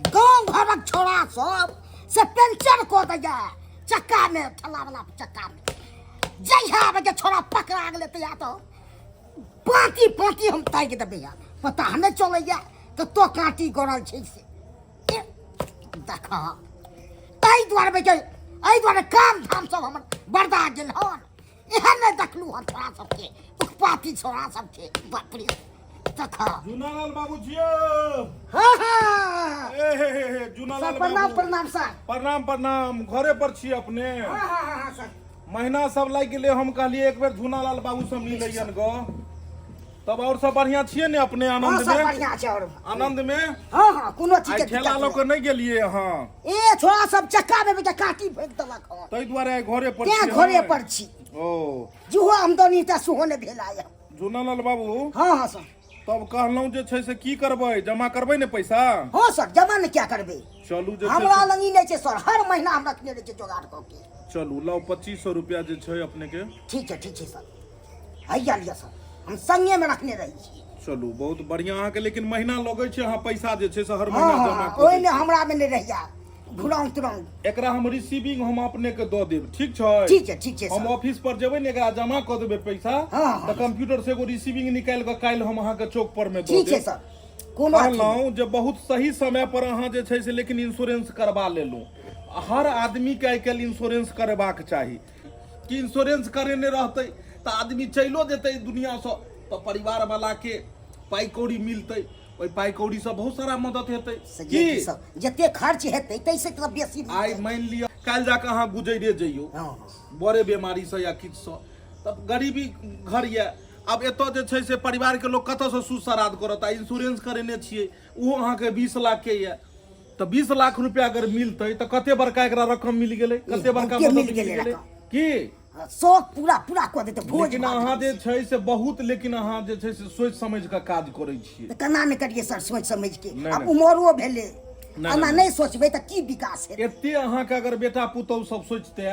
गाँव घरक छोड़ा सब से पेंचर कऽ दैया चक्कामे, ठेला वाला चक्कामे। जहिया आबै के छोड़ा पकड़ा गेलै तहिया तऽ पाँति पाँति हम ताकि देबै। यार, पता नहि चलैया कतऽ काँटी गड़ल छै से। ए, देख, ताहि दुआरे के एहि दुआरे काम धाम सब हमर बर्दा गेल हन। एहन नहि देखलहुँ हन छोड़ा सबके, उत्पाती छोड़ा सबके, बाप रे, देख। जुनालाल बाबू छियो? हाँ हाँ। ए हे हे हे, जुनालाल सर, प्रणाम। बाबू। प्रणाम सर। प्रणाम प्रणाम। घरे पर छी अपने? हाँ हाँ हाँ हाँ सर। महीना सब लागि गेलै, हम कहलियै एक बेर झुनालाल बाबू से मिलैयन गो। तब और सब बढ़िया छियै ने अपने? हाँ। आनंद सब में? बढ़िया छै और आनंद में? हाँ हाँ, कोनो चीज आइ के ठेला दिक्कत लऽ कऽ नहि। नहि गेलियै अहाँ? ए, छोड़ा सब चक्का में बेटा काटी फेंक देलक हन। ताहि दुआरे आइ घरे पर तें छियै? घरे नहि? पर छी। ओ। जेहो आमदनी तऽ सेहो नहि भेल आइ। झुनालाल बाबू। हाँ हाँ सर। तब कहलहुँ जे छै से की करबै, जमा करबै ने पैसा? हाँ सर, जमा ने क्या करबै? चलू जे छै हमरा से- लग ई नहि छै सर, हर महीना हम रखने रहै छियै जोगाड़ कऽ के। चलू, लाउ, 2500 रुपया जे छै अपने के। ठीक छै, ठीक छै सर, हैया लिअ सर, हम संगे में रखने रहै छी। चलू, बहुत बढ़िया अहाँके, लेकिन महीना लगै छै, अहाँ पैसा जे छै से हर हाँ महीना हाँ जमा हाँ कऽ दै ओहिमे छी। हमरा मे नहि रहैया घुराउ तुराउ। एकरा हम रिसीविंग हम अपने के दऽ देब, ठीक छै? ठीक छै, ठीक छै हम सर। ऑफिस पर जेबै ने, एकरा जमा कऽ देबै पैसा। हाँ, हाँ। तऽ कंप्यूटर से एगो रिसीविंग निकालि कऽ काल्हि हम अहाँके चौक पर मे दऽ ठीक छै देब। सर, कोनो अथी नहि। कहलहुँ जे बहुत सही समय पर अहाँ जे छै से लेकिन इंश्योरेंस करबा लेलहुँ। हर आदमी के आइ काल्हि इंश्योरेंस करेबाक चाही कि इंश्योरेंस करेने रहतै तऽ आदमी चलियो जेतै दुनियासँ तऽ परिवार वाला के पाइ कौड़ी मिलतै, ओहि पाइ कौड़ीसँ बहुत सारा मदद हेतै। से की जे सब जते खर्च हेतै ताहिसँ तऽ बेसी आइ मिलतै। मानि लिअ काल्हि जाकऽ अहाँ गुजरे जइयौ बड़े बेमारीसँ या किछुसँ, तब गरीबी घर यऽ, आब एतऽ जे छै से परिवारके लोक कतऽसँ सुद सराद करत? आ इंश्योरेंस करेने छियै, ओहो अहाँके 20 लाखके यऽ, तऽ 20 लाख रुपया अगर मिलतै तऽ कते बड़का एकरा रकम मिल गेलै, कते बड़का बहुते मदद मिल मिल गेलै गेलै रकम। की? हाँ, शौक पूरा पूरा कऽ देतै भोज लेकिन भात। अहाँ जे छै से बहुत, लेकिन अहाँ जे छै से सोचि समझि कऽ काज करै छियै। तऽ केना नहि करियै सर सोचि समझि के? नहि, आब नहि। उमरो भेलै। नहि, एना नहि। नहि सोचबै तऽ की विकास हेतै? एते अहाँके अगर बेटा पुतहु सब सोचते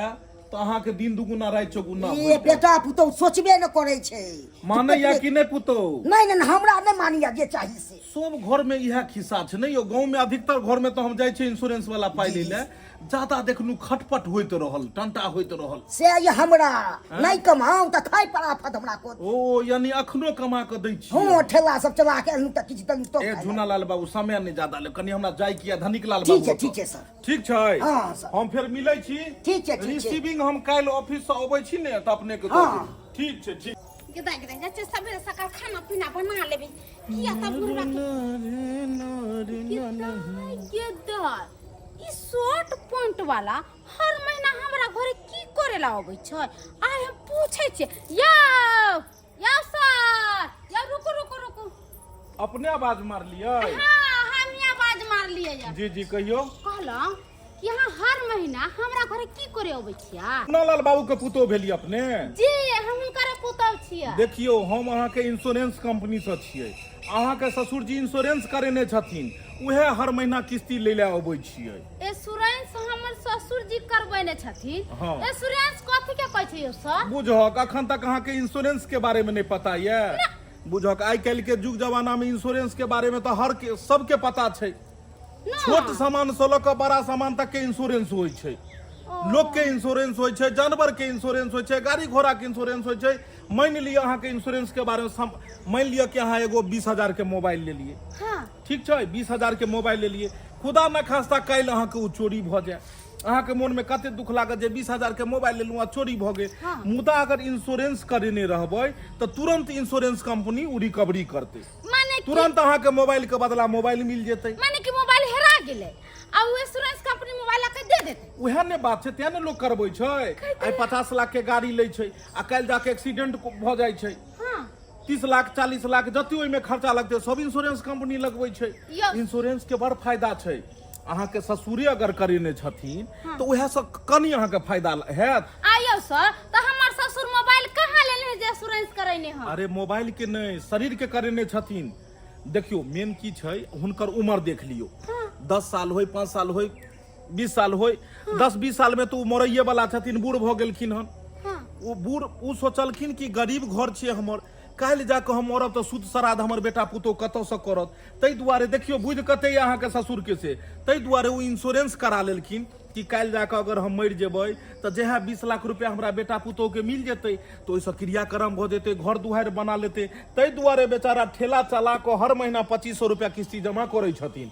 तऽ अहाँके दिन दुगुना राति चौगुना ए होइते। बेटा पुतहु सोचबे नहि करै छै। मानैया कि नहि पुतहु? नहि नहि नहि, हमरा नहि मानिया, जे चाही से। सब घर में इएह खिस्सा छै ने यौ? गाँव में अधिकतर घर में तऽ हम जाइ छियै इंश्योरेंस वाला पाइ लै लए, जादा देखलू खटपट होइत रहल, टंटा होइत रहल। से ये हमरा नहि कमाउ तऽ खाय पर आफत हमरा को। ओ, यानी अखनो कमा कऽ दै छियै? हम ठेला सब चला के अनलहुँ तऽ किछु देलहुँ तो ए खाय लए। झूनालाल बाबू, समय नहि ज्यादा ले, कनि हमरा जाय के यऽ धनिक लाल ठीक बाबू छै, ओतऽ। ठीक छै सर। ठीक छै? हाँ, सर। हम फेर मिलै छी। ठीक छै, ठीक छै। रिसीविंग हम काल्हि ऑफिस से अबै छी ने तऽ अपने के दऽ हाँ। देब। ठीक छै, ठीक। गेदा गेदा जाइ छै, सबेरे सकाल खाना पीना बना लेबै, किया तब बुढ़बा के गेदा ई शॉर्ट पैंट वाला हर महीना हमरा घरे की करे ला अबै छै? आइ हम पूछै छियै। यौ यौ सर, यौ, रुकू रुकू रुकू। अपने आवाज मारलियै? हाँ, हम ही आवाज मारलियै यऽ। जी जी, कहियौ। कहलहुँ कि अहाँ हर महीना हमरा घरे की करे अबै छियै? लाल बाबू के पुतोह भेलियै अपने? जी, हम हुनकर पुतोह छियै। देखियौ, हम अहाँके इंश्योरेंस कंपनी से छियै। अहाँके ससुरजी इंश्योरेंस करेने छथिन, उएह हर महीना किस्ती लै लए अबै छियै। इंश्योरेंस हमर ससुर जी करबेने छथिन? हाँ। इंश्योरेंस कथी के कहै छै यौ सर? बुझहक अखन तक अहाँके इंश्योरेंस के बारे में नहीं पता यऽ? बुझहक आइ काल्हि के युग जमाना में इंश्योरेंस के बारे में तऽ हर के सबके पता छै। ना। छोट सामान से लऽ कऽ बड़ा सामान तक के इंश्योरेंस होइ छै। लोक के इंश्योरेंस होइ छै, जानवर के इंश्योरेंस होइ छै, गाड़ी घोड़ा के इंश्योरेंस होइ छै। मानि लिअ अहाँके इंश्योरेंस के बारे में मानि लिअ कि अहाँ एगो 20,000 के मोबाइल लेलियै। ठीक छै, 20,000 के मोबाइल लेलियै, खुदा न खास्ता काल्हि अहाँके ओ चोरी भऽ जाय, अहाँके मोनमे कते दुख लागत जे 20,000 के मोबाइल लेलहुँ आ चोरी भऽ गेल। मुदा अगर इंश्योरेंस करेने रहबै तऽ तुरंत इंश्योरेंस कंपनी ओ रिकवरी करतै। माने कि तुरंत अहाँके मोबाइल के बदला मोबाइल मिल जेतै। माने कि मोबाइल हेरा गेलै आ ओ इंश्योरेंस कंपनी मोबाइल लाके दे देतै? उएह ने बात छै, तें ने लोक करबै छै। आइ 50 लाख के गाड़ी लै छै आ काल्हि जाके एक्सीडेंट भऽ जाइ छै। 30 लाख, 40 लाख जते ओहिमे खर्चा लगतै सब इंश्योरेंस कंपनी लगबै छै। इंश्योरेंस के बड़ फायदा छै। अहाँके ससुरे अगर करेने छथिन तऽ उएह से कनि अहाँके फायदा हैत। आयौ सर, तऽ हमर ससुर मोबाइल कहाँ लेने है जे इंश्योरेंस करेने है? अरे, मोबाइल के नहि, शरीर के करेने छथिन। देखियौ, मेन की छै, हुनकर उमर देख लियौ, 10 साल होय, 5 साल होय, 20 साल होय, 10-20 साल में तऽ ओ मरैये वाला छथिन, बूढ़ भऽ गेलखिन हन। ओ बूढ़, ओ सोचलखिन कि गरीब घर छियै हमर, काल्हि जा कऽ हम मरब तऽ शुद्ध श्राद्ध हमर बेटा पुतोह कतऽसँ करत? ताहि दुआरे देखियौ बुद्धि कते यऽ अहाँके ससुरके से, ताहि दुआरे ओ इंश्योरेंस करा लेलखिन कि काल्हि जा कऽ अगर हम मरि जेबै तऽ जएह 20 लाख रुपया हमरा बेटा पुतोहके मिल जेतै तऽ ओहिसँ क्रियाक्रम भऽ जेतै, घर दुआरि बना लेतै। ताहि दुआरे बेचारा ठेला चला कऽ हर महीना 2500 रुपया किस्ती जमा करै छथिन।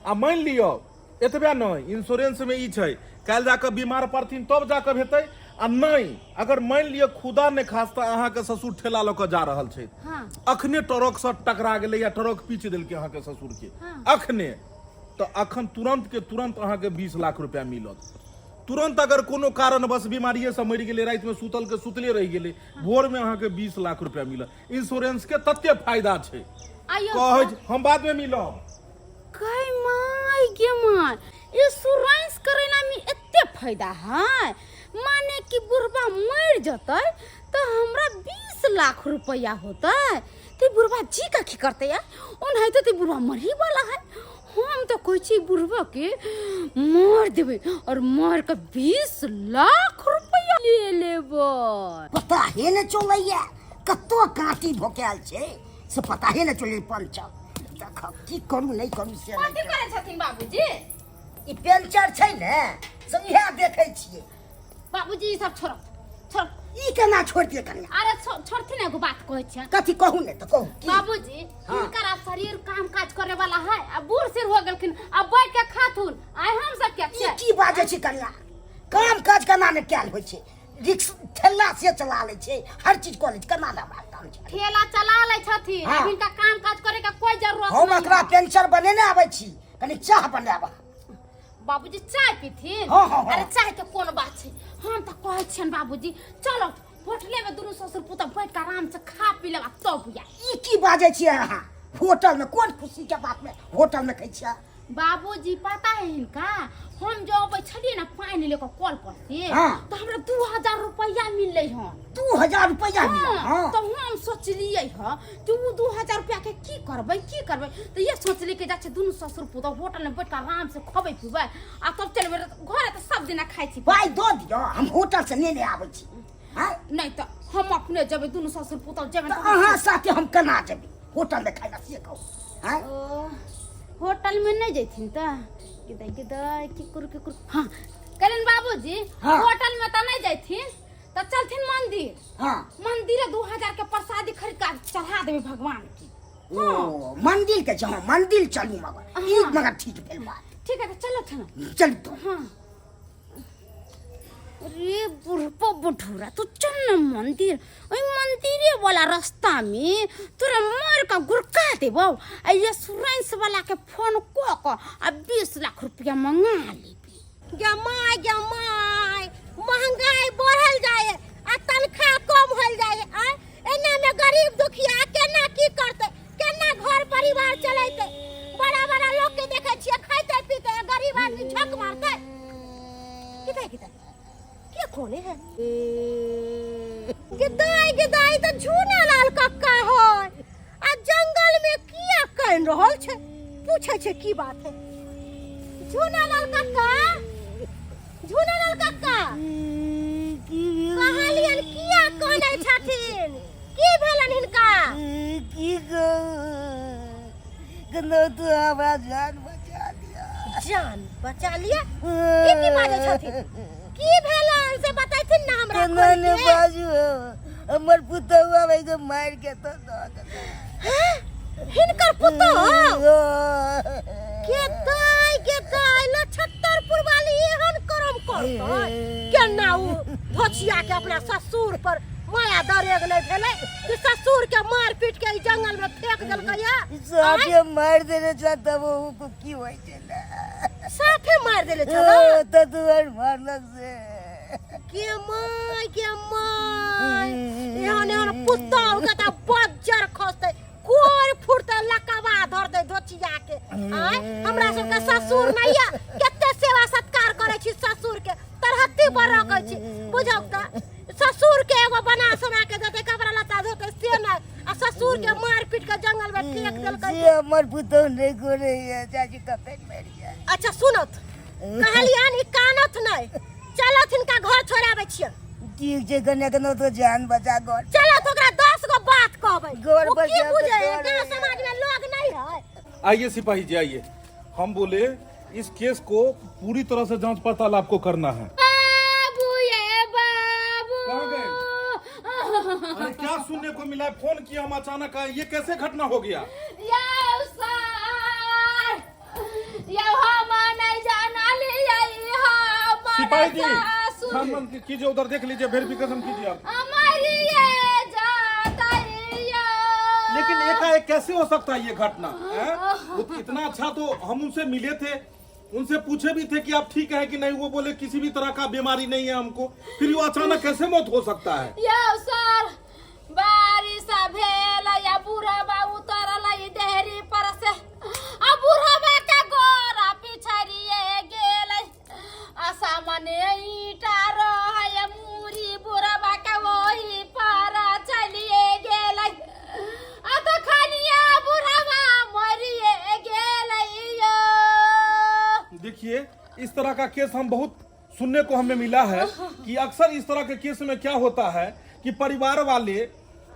आ मानि लिअ एतबे नहि, इंश्योरेंसमे ई छै काल्हि जा कऽ बीमार पड़थिन तब जा कऽ हेतै, आ नहि अगर मानि लिअ खुदा नहि खास्ता अहाँके ससुर ठेला लऽ कऽ जा रहल छथि, अखने ट्रकसँ टकरा गेलै या ट्रक पीच देलकै अहाँके ससुरके अखने, तऽ अखन तुरन्त के तुरन्त अहाँके 20 लाख रुपया मिलत तुरन्त। अगर कोनो कारणवश बीमारिएसँ मरि गेलै, रातिमे सुतल के सुतले रहि गेलै, भोरमे अहाँके 20 लाख रुपया मिलत। इंश्योरेंसके तते फायदा छै। कहै हम बादमे मिलब। कै my गे my, insurance करेला में एते फायदा है, माने कि बुढ़बा मर जतै तो हमरा 20 लाख रुपया होतै। ते बुढ़बा जी का की करते यार, ओनाहिते ते बुढ़बा मरही वाला है। हम तो कहै छी बुढ़बा के मार देबै और मार के 20 लाख रुपया ले लेबै। पता हे ने चलैया कतो कांटी भोकायल छै से पता हे ने चलै। पंचर देख की करू नहि करू से कथी करै छथिन बाबूजी? ई पेंचर छै ने से इएह देखै छियै। बाबूजी ई सब छोड़ो छोड़ो। ई केना छोड़ दिए कनिया? अरे छोड़थिन, एगो बात कहै छियनि। कथी कहू ने तऽ कहू की? बाबूजी हिनकर आब शरीर काम काज करे वाला है, आ बूढ़ सिर हो गेलखिन, अब बैठ के खाथुन, आइ हम सब के ई की बाजै छी कनिया? काम काज केना ने कयल होइ छै, रिक्स ठेला से चला लै छै, हर चीज कऽ लै छै, केना ने हमरा काम छै? ठेला चला लै छथिन। हाँ। अब हिनका काम काज करे के कोई जरूरत हम नहीं एकरा है। पेंचर बनेने आबै छी, कनि चाह बनायब। बाबूजी चाय पीथिन? हाँ, हाँ, हाँ। अरे चाय के कोन बात छै, हम तऽ कहै छियनि बाबूजी चलो होटले में दुनू ससुर पुतहु बैठ के आराम से खा पी लेब आ तब या। ई की बाजै छियै अहाँ? होटल में कोन खुशी के बात में होटल में खाइ छियै? बाबूजी पता है हिनका, हम जो अबै छलियै ने पानि लेके कल पर से, हाँ। तो हमरा 2000 रुपया मिललै हन। 2000 रुपया मिलल? हाँ, तो हम सोचलियै ह कि उ 2000 रुपया के की करबै की करबै, तो ये सोचलियै कि जा छै दुनू ससुर पुतहु होटल में बैठ के आराम से खबै पीबै आ तब चलबै घरे, तऽ सब दिना खाइ छी। पाइ दऽ दिअ, हम होटल से नेने आबै छी। आँय? नहि तऽ हम अपने जेबै, दुनू ससुर पुतहु जेबै। तऽ अहाँ साथे हम केना जेबै होटल में खाइ लए से कहू? आँय? ओ होटल में नहीं जैथिन तऽ किदै किदै की करू की करू। हाँ कहलियनि बाबूजी, हाँ। होटल में तऽ नहीं जैथिन तऽ चलथिन मंदिर। हाँ। मंदिर 2000 के प्रसादी खरीद के चढ़ा देबै भगवान के। ओ मंदिर के छै, हाँ मंदिर चलू, मगर ई हाँ। मगर ठीक भेल बात। ठीक है तऽ चलो ना। चलू तो। हाँ अरे बुढ़पो बुढ़ूरा, तू चल ना मंदिर, ओई मंदिरे वाला रास्ता में तोरा मार के गुड़का देबौ आ ये इंश्योरेंस वाला के फोन क क आ 20 लाख रुपया मंगा लेबी। गे my गे my, महंगाई बढ़ल जाए आ तनख्वाह कम होल जाए, आ एना में गरीब दुखिया केना की करते, केना घर परिवार चलेते? बड़ा बड़ा लोग के देखे छियै खाइते पीते, गरीब आदमी झक मारते। किधर किधर के कोने है? गिदाई गिदाई तो झूना लाल कक्का है, आ जंगल में किया कान रहल छै? पूछे छै की बात है। झूना लाल कक्का, झूना लाल कक्का, कहलियन किया कानै छथिन, की भेलन हिनका? की कहू, तू हमरा जान बचा लिया। जान बचा लिया? ई की बाजै छथिन? की भेलन से बतैथिन ना हमरा। केना खोलि ने के। बाजू, हमर पुतहु आबै के मारि के तो दऽ देलक। हैं? हिनकर पुतहु के दाय के दाय लछत्तरपुर वाली एहन करम करतै? केना उ धोछिया के अपना ससुर पर माया दरेग नहि भेलै कि ससुर के मार पीट के ई जंगल में फेंक देलकै या? साफे मारि देने छल तब ओहू को की होइ छलै। साफे मार देले छल? तऽ दुआर मारलक से। के my के my, एहन एहन पुतहु के तऽ बज्जर खसतै, कोर फुटतै, लकवा धरतै धोचिया के। आय हमरा सबके ससुर नहि या, कते सेवा सत्कार करै छी, ससुर के तरहत्ती पर रखै छी। बुझौ तऽ ससुर के एगो बना सोना के देतै, कपड़ा लत्ता धोतै से नहि, आ ससुर के मार पीट के जंगल में फेंक देलकै। से हमर पुतहु नहि करैया चाची, कते मरि जाय। अच्छा सुनत, कहलियन ई कानत नहि, चलत हिनका घर छोड़ाबै छियन। ठीक छै कने, कने तो जान बचा घर चलत, ओकरा 10 गो बात कहबै? गोर ओ की बजाब बुझै तऽ गाँव समाज में लोग नहीं है। आइए सिपाही जी आइए। हम बोले इस केस को पूरी तरह से जांच पड़ताल आपको करना है। बाबू ये बाबू। कहाँ गए? अरे क्या सुनने को मिला है? फोन किया हम अचानक आए, ये कैसे घटना हो गया? यौ सर, यौ हम नहीं जानलियै, हमर सिपाही जी सासुर छानबीन कीजिए, उधर देख लीजिए, वेरिफिकेशन कीजिए आप। मरिए जातैया। लेकिन एकाएक कैसे हो सकता है ये घटना, हैं? वो इतना अच्छा तो हम उनसे मिले थे, उनसे पूछे भी थे कि आप ठीक है कि नहीं, वो बोले किसी भी तरह का बीमारी नहीं है हमको, फिर वो अचानक कैसे मौत हो सकता है? यौ सर, बारिश भेल या बुढ़बा उतरल ई देहरी पर से, आ बुढ़बा के गोरा पिछड़िए गेल, आ सामने ईटा रहै, मूरी बुढ़बा के ओही पर चलिए गेल, आ तखनिए बुढ़बा मरिए गेल यौ। देखिए इस तरह का केस हम बहुत सुनने को हमें मिला है कि अक्सर इस तरह के केस में क्या होता है कि परिवार वाले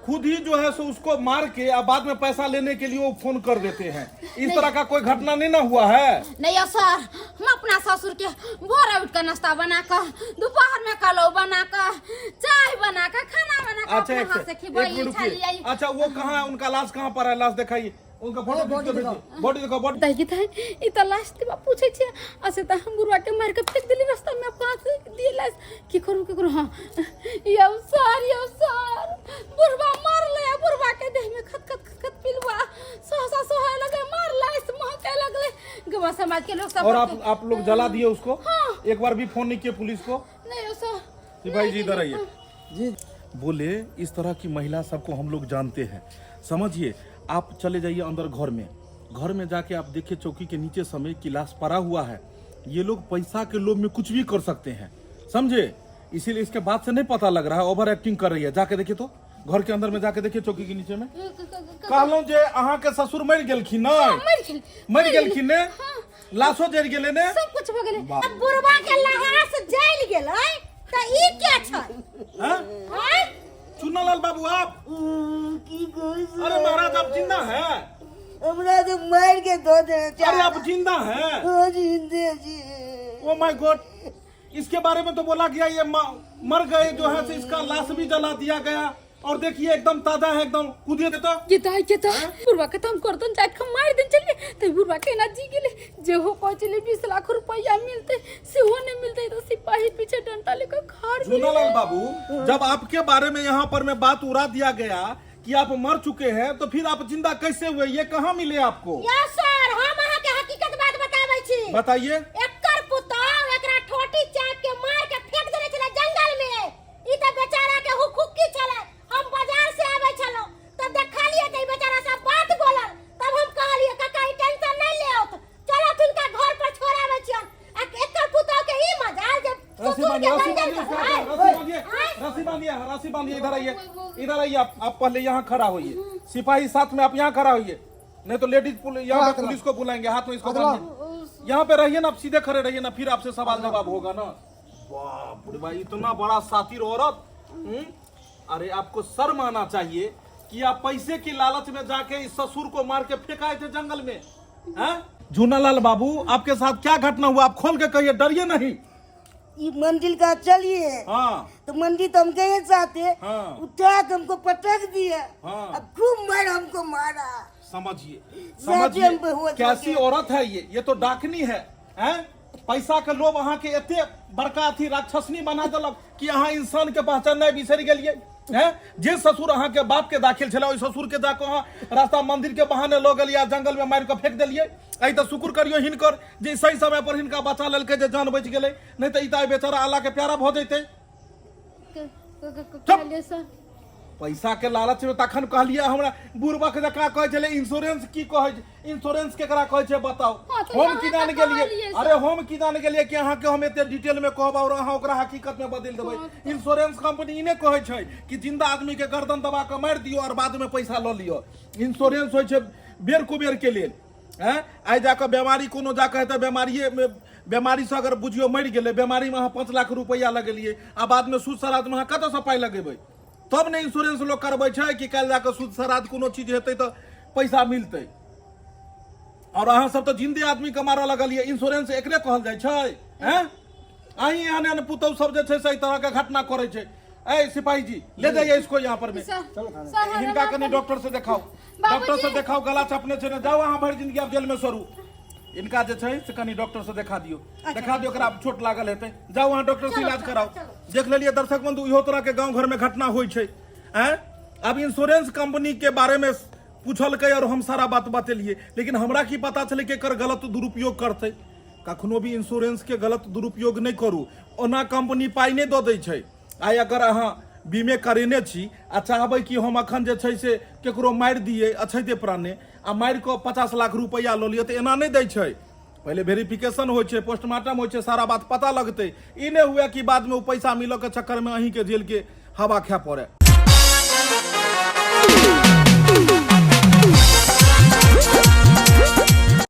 खुद ही जो है सो उसको मार के और बाद में पैसा लेने के लिए वो फोन कर देते हैं। इस तरह का कोई घटना नहीं ना हुआ है? नहीं यौ सर, हम अपना ससुर के भोरे उठ के नाश्ता बना कर, दोपहर में कलौ बना कर, चाय बना कर, खाना बना कर अच्छा अपना एक हाथ से एक खिबाई मिनट रुकिए। छलियै। अच्छा वो कहाँ है, उनका लाश कहाँ पर है? लाश दिखाइए, उनका फोटो खींच के भेजिए। बॉडी दिखाओ, बॉडी। दाई दाई, ई त लाश के बाप पूछे छे, असे त हम गुरुआ के मार के फेंक देली रास्ता में, अब कहाँ से दिए लाश? की करू की करू? हाँ यौ सर, यौ सर, बुढ़वा मारले, आ बुढ़वा के देह में खत खत खत खत पिलुआ सहसा सोहे लगे, मारले से महके लगले गवा समाज के लोग सब। और आप लोग जला दिए उसको? हाँ। एक बार भी फोन नहीं किए पुलिस को? नहीं यौ सर। सिपाही जी इधर आइए। जी। बोले इस तरह की महिला सबको हम लोग जानते हैं, समझिए। आप चले जाइए अंदर घर में, घर में जाके आप देखिए चौकी के नीचे समय की लाश पड़ा हुआ है। ये लोग पैसा के लोभ में कुछ भी कर सकते हैं, समझे? इसीलिए इसके बाद से नहीं पता लग रहा है, ओवर एक्टिंग कर रही है। जाके देखिए तो घर के अंदर में जाके देखिए चौकी के नीचे में। कहलहुँ जे अहाँ के ससुर मरि गेलखिन ने? मरि गेल। मरि गेलखिन ने? लाशो जरि गेलै ने? सब कुछ भऽ गेलै। बाप। अब बुढ़वा के लहास जलि गेलै तऽ ई के छै? हाँ? आँय? चुन्नालाल बाबू आप? की कहै छी? अरे महाराज आप जिंदा हैं? हमरा तो मार के धो देने। अरे आप जिंदा हैं? हाँ, जिंदे जी। ओ my God, इसके बारे में तो बोला गया ये मर गए जो है से इसका लाश भी जला दिया गया, और देखिए एकदम ताजा है, एकदम कूदिए तो। के तो बुढ़वा के तो हम गर्दन जाके के मार देन चलिए, तो बुढ़वा के ना जी गेले, जे हो कहै छलै 20 लाख रुपया मिलते सेहो नहीं मिलते, तो सिपाही पीछे डंडा लेकर खाड़ में। झूनालाल बाबू, जब आपके बारे में यहाँ पर में बात उड़ा दिया गया कि आप मर चुके हैं, तो फिर आप जिंदा कैसे हुए? ये कहाँ मिले आपको? यौ सर, हम अहाँ के हकीकत बात बताबै छी। बताइए। एकर पुतोह एकरा ठोटी चाप के मार के फेंक देने छलै जंगल में। ई त बेचारा के हुक्की छलै। हम बाजार से आबै छलहुँ तब देखलियै त ई बेचारा सब बात बोलल, तब हम कहलियै काका ई टेंशन नहीं लेओत, चलो तिनका घर पर छोड़ाबै छियन। आ एकर पुतोह के ई मजाल जे रस्सी ससुर बांधिए, के रस्सी गंजन बांधिए, कर- आय, रस्सी बांधिए, आय। रस्सी बांधिए, रस्सी बांधिए, इधर आइए, इधर आइए, आप पहले यहाँ खड़ा होइए, सिपाही साथ में आप यहाँ खड़ा होइए, नहीं तो लेडीज यहाँ पे पुलिस को बुलाएंगे। हाथ में इसको बांधिए, यहाँ पे रहिए ना, आप सीधे खड़े रहिए ना, फिर आपसे सवाल जवाब होगा ना। बाप रे भाई, इतना बड़ा सातिर औरत। अरे आपको शर्म आना चाहिए कि आप पैसे की लालच में जाके इस ससुर को मार के फेंकाए थे जंगल में, हैं? झूनालाल बाबू, आपके साथ क्या घटना हुआ आप खोल के कहिए, डरिए नहीं। ये मंदिर का चलिए। हाँ। तो मंदिर तो हम गए साथे। हाँ। उठा के हमको पटक दिया। हाँ। अब खूब मार हमको मारा। समझिए, साथे हम समझिए बेहोश हो कैसी गए। औरत है ये तो डाकनी है, हैं? पैसा के लोभ अहाँ के एते बड़का अथी राक्षसनी बना देलक कि अहाँ इंसान के पहचाननाइ बिसरि गेलियै, हैं? जे ससुर अहाँ के बाप के दाखिल छलै, ओहि ससुर के जाके अहाँ रास्ता मंदिर के बहाने लऽ गेलियै आ जंगल में मारि के फेंक देलियै। एहि तऽ शुक्र करियौ हिनकर जे सही समय पर हिनका बचा लेलकै, जे जान बचि गेलै, नहि तऽ ई तऽ आइ बेचारा अल्लाह के प्यारा भऽ जैतै। कहलियै सर, पैसा के लालच में तखन कहलियै हमरा बुढ़बक जकाँ कहै छलै इंश्योरेंस की कहै छै, इंश्योरेंस केकरा कहै छै बताउ। हाँ, तऽ हम अहाँ की तऽ जान गेलियै? कहलियै सर। अरे हम की जान गेलियै कि अहाँके हम एते डिटेल में कहब और अहाँ ओकरा हकीकत में बदलि देबै। इंश्योरेंस कंपनी ई नहि कहै छै कि जिंदा आदमी के गर्दन दबा कऽ मारि दियौ और बाद में पैसा लऽ लिअ। इंश्योरेंस होइ छै बेर कुबेर के लेल, हैं? आइ जाकऽ बेमारी कोनो जाकऽ हेतै, बेमारिए मे, बेमारीसँ अगर बुझियौ मरि गेलै, बेमारीमे अहाँ 5 लाख रुपैआ लगेलियै आ बादमे सूद सरादमे अहाँ कतऽसँ पाइ लगेबै? तब ने इंश्योरेंस लोग करबै छै कि काल्हि जाकऽ सूद सराद कोनो चीज हेतै तऽ पैसा मिलतै। और अहाँ सब तऽ जिन्दे आदमी के मारऽ लगलियै। इंश्योरेंस एकरे कहल जाइ छै? हैं, अहीं एहन एहन पुतहु सब जे छै से एहि तरह के घटना करै छै। ए सिपाही जी, ले जाइए इसको यहाँ पर में। सर, सर, हमरा हिनका माफ कनि कर- डॉक्टर से देखाउ। बाबूजी। डॉक्टर से देखाउ, गला चपने छै ने। जाउ, अहाँ भरि जिंदगी आब जेल में सरू। इनका जे छै से कनि डॉक्टर से देखा दियौ, देखा दियौ। एकरा चोट लागल हेतै। जाउ अहाँ डॉक्टर से इलाज कराउ। देख लेलियै दर्शक बंधु, इहो तरह के गाँव घर में घटना होइ छै। आँय, आब इंश्योरेंस कंपनी के बारे में पूछलकै और हम सारा बात बतेलियै, लेकिन हमरा की पता छलै कि एकर गलत दुरुपयोग करतै। कखनो भी इंश्योरेंस के गलत दुरुपयोग नहि करू। ओना कंपनी पाइ नहि दऽ दै छै। आइ अगर अहाँ बीमे करेने छी आ चाहबै कि हम अखन जे छै से केकरो मारि दियै अछैते प्राणे आ मारि कऽ 50 लाख रुपैआ लऽ लिअ, तऽ एना नहि दै छै। पहिले वेरिफिकेशन होइ छै, पोस्टमार्टम होइ छै, सारा बात पता लगतै। ई नहि हुए कि बादमे ओ पैसा मिलऽ के चक्करमे अहीँके जेलके हवा खाय पड़े।